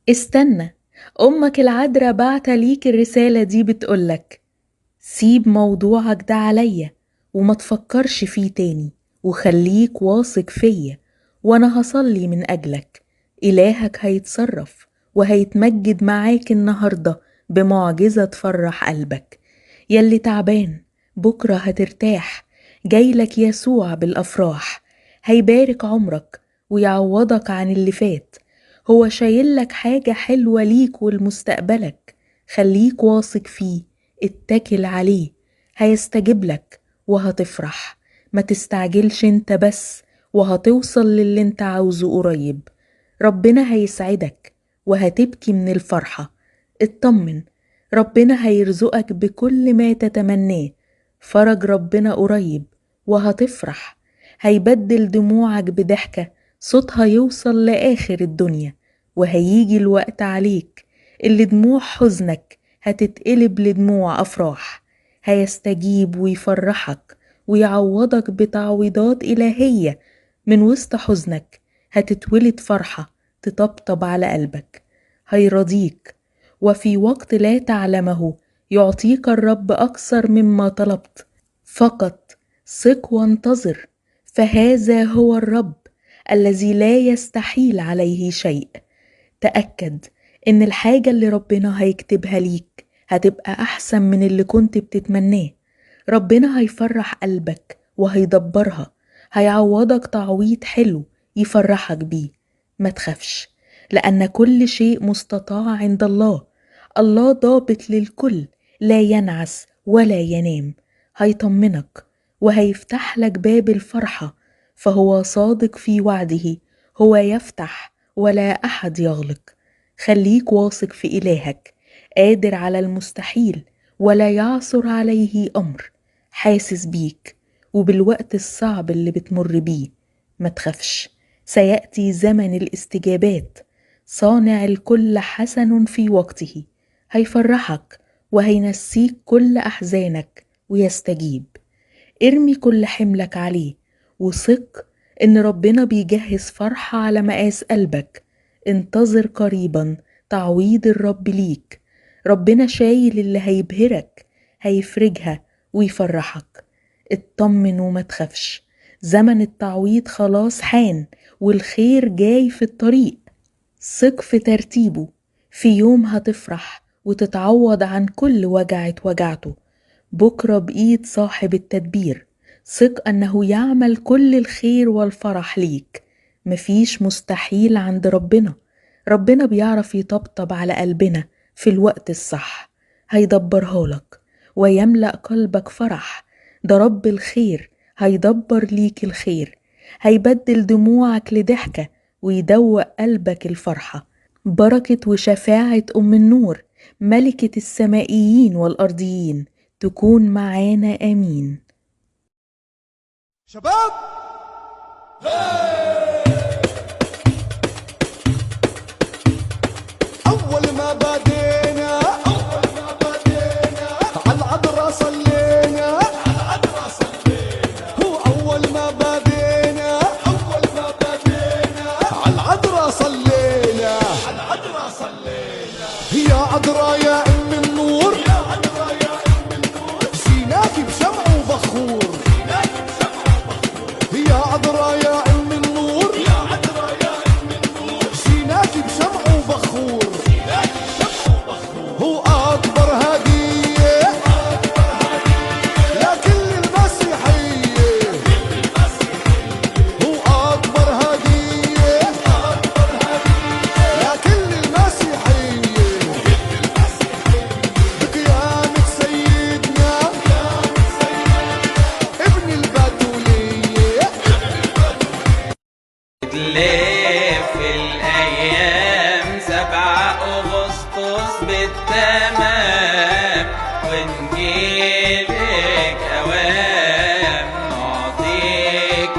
استنى، أمك العذراء بعت ليك الرسالة دي بتقولك سيب موضوعك ده عليا وما تفكرش فيه تاني، وخليك واثق فيا وأنا هصلي من أجلك. إلهك هيتصرف وهيتمجد معاك النهاردة بمعجزة تفرح قلبك. يلي تعبان بكرة هترتاح، جايلك يسوع بالأفراح، هيبارك عمرك ويعوضك عن اللي فات. هو شايلك حاجة حلوة ليك ولمستقبلك، خليك واثق فيه، اتكل عليه، هيستجيب لك وهتفرح. ما تستعجلش انت بس وهتوصل للي انت عاوزه قريب. ربنا هيسعدك وهتبكي من الفرحة. اطمن، ربنا هيرزقك بكل ما تتمناه. فرج ربنا قريب وهتفرح، هيبدل دموعك بضحكة صوتها يوصل لآخر الدنيا. وهيجي الوقت عليك اللي دموع حزنك هتتقلب لدموع أفراح. هيستجيب ويفرحك ويعوضك بتعويضات إلهية. من وسط حزنك هتتولد فرحة تطبطب على قلبك. هيرضيك، وفي وقت لا تعلمه يعطيك الرب أكثر مما طلبت. فقط ثق وانتظر، فهذا هو الرب الذي لا يستحيل عليه شيء. تأكد إن الحاجة اللي ربنا هيكتبها ليك هتبقى أحسن من اللي كنت بتتمناه. ربنا هيفرح قلبك وهيدبرها، هيعوضك تعويض حلو يفرحك بيه. ما تخافش، لأن كل شيء مستطاع عند الله. الله ضابط للكل، لا ينعس ولا ينام. هيطمنك وهيفتح لك باب الفرحة، فهو صادق في وعده، هو يفتح ولا أحد يغلق. خليك واثق في إلهك، قادر على المستحيل ولا يعثر عليه أمر. حاسس بيك وبالوقت الصعب اللي بتمر بيه. ما تخافش، سيأتي زمن الاستجابات. صانع الكل حسن في وقته، هيفرحك وهينسيك كل أحزانك ويستجيب. ارمي كل حملك عليه وثق إن ربنا بيجهز فرحة على مقاس قلبك. انتظر قريبا تعويض الرب ليك. ربنا شايل اللي هيبهرك، هيفرجها ويفرحك. اطمن وما تخافش، زمن التعويض خلاص حان والخير جاي في الطريق. ثق في ترتيبه، في يوم هتفرح وتتعوض عن كل وجع اتوجعته. بكرة بإيد صاحب التدبير، ثق أنه يعمل كل الخير والفرح ليك. مفيش مستحيل عند ربنا. ربنا بيعرف يطبطب على قلبنا في الوقت الصح، هيدبرها لك ويملأ قلبك فرح. ده رب الخير، هيدبر ليك الخير، هيبدل دموعك لضحكة ويدوق قلبك الفرحة. بركة وشفاعة أم النور ملكة السمائيين والأرضيين تكون معانا، آمين. شباب، أول ما بدينا عالعذراء صلينا، هو أول ما بدينا عالعذراء صلينا. يا عذراء يا أم النور، زيناكي بشمع وبخور. يا عذراء يا أم النور، زيناكي بشمع وبخور. هو أكبر هدية لكل المسيحية، هو أكبر هدية لكل المسيحية. بقيامة سيدنا ابن البتولية. تلف الأيام 7 أغسطس بالتمام، ونجيلك أوام نعطيك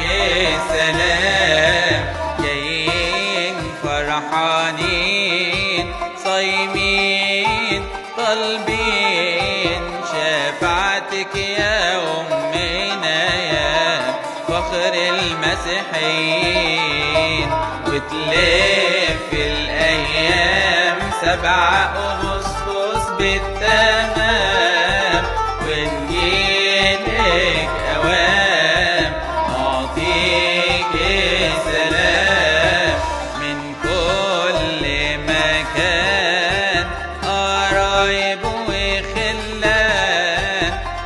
السلام. جايين فرحانين صايمين طالبين شفاعتك يا أمنا يا فخر المسيحيين. وتلف الأيام 7 أغسطس بالتمام ونجيلك أوام نعطيك سلام من كل مكان، قرايب وخلان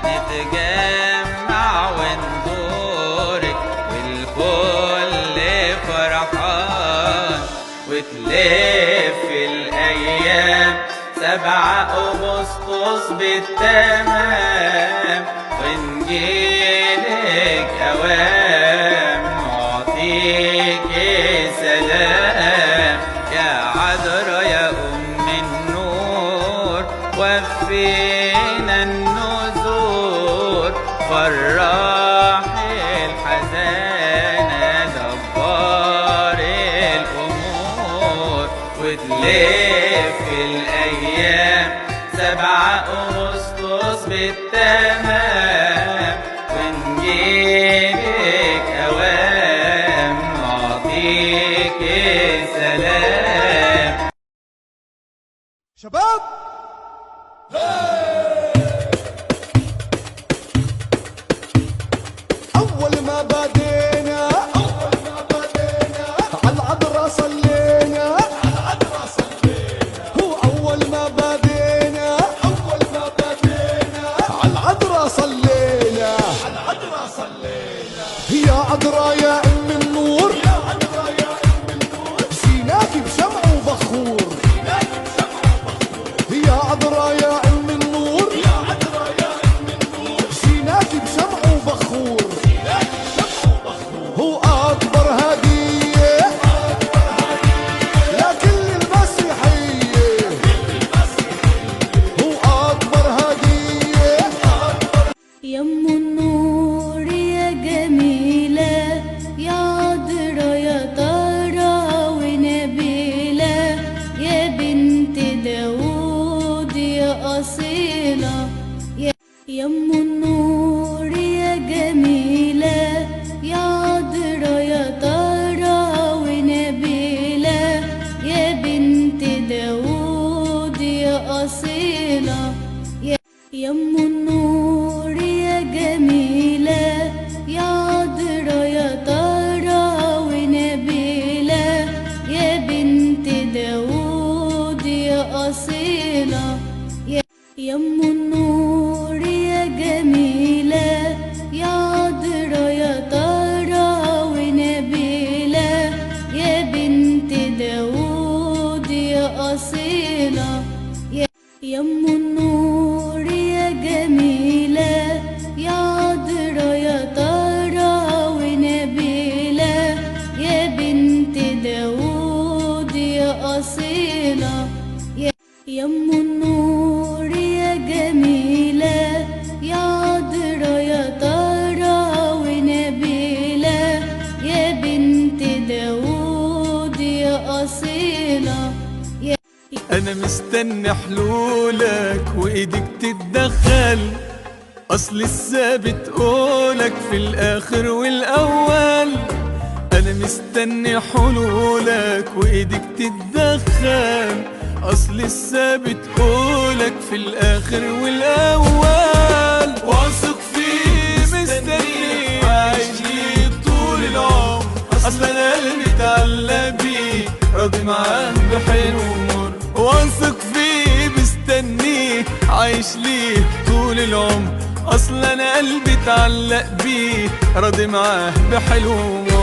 نتجمع ونزورك والكل فرحان، وتلف الأيام 7 أغسطس بالتمام ونجيلك أوام نعطيك سلام. يا عذرا يا أم النور وفينا النذور، فرح الحزانة دبار الأمور، وتلف الأيام 7 أغسطس بالتمام ونجيلك أوام نعطيك سلام. شباب أول ما بدينا عالعذرا صلينا، هو أول ما بدينا عالعذرا صلينا، يا عذرا يا أم النور زيناكي بشمع وبخور، يا عذرا يا أم النور زيناكي بشمع وبخور، هو أكبر هدية لكل المسيحية، هو أكبر هدية. يم النور يا جميلة، يا عذرا يا طارة ونبيلة، يا بنت داوود يا أصيلة. يم النور يا جميلة، يا عذرا يا طارة ونبيلة، يا بنت داوود يا أصيلة. يم النور يا جميلة، يا عذرا يا طارة ونبيلة، يا بنت داوود يا أصيلة. يم النور يا جميلة، يا عذرا يا طارة ونبيلة، يا بنت داوود يا أصيلة. يم النور يا جميلة، يا عذرا يا طارة ونبيلة، يا بنت داوود يا أصيلة. يم النور يا جميلة، يا عذرا يا طارة ونبيلة، يا بنت داوود يا أصيلة. أنا مستني حلولك وإيدك تتدخل، أصل الثابت قولك في الآخر والأول. أنا مستني حلولك وإيدك تتدخل، أصل الثابت قولك في الآخر والأول. واثق فيه مستني عايش ليه طول العمر، أصل أنا قلبي اتعلق بيه راضي معاه بحلو ومر. واثق فيه مستنيه عايش ليه طول العمر، أصل أنا قلبي اتعلق بيه راضي معاه بحلو ومر.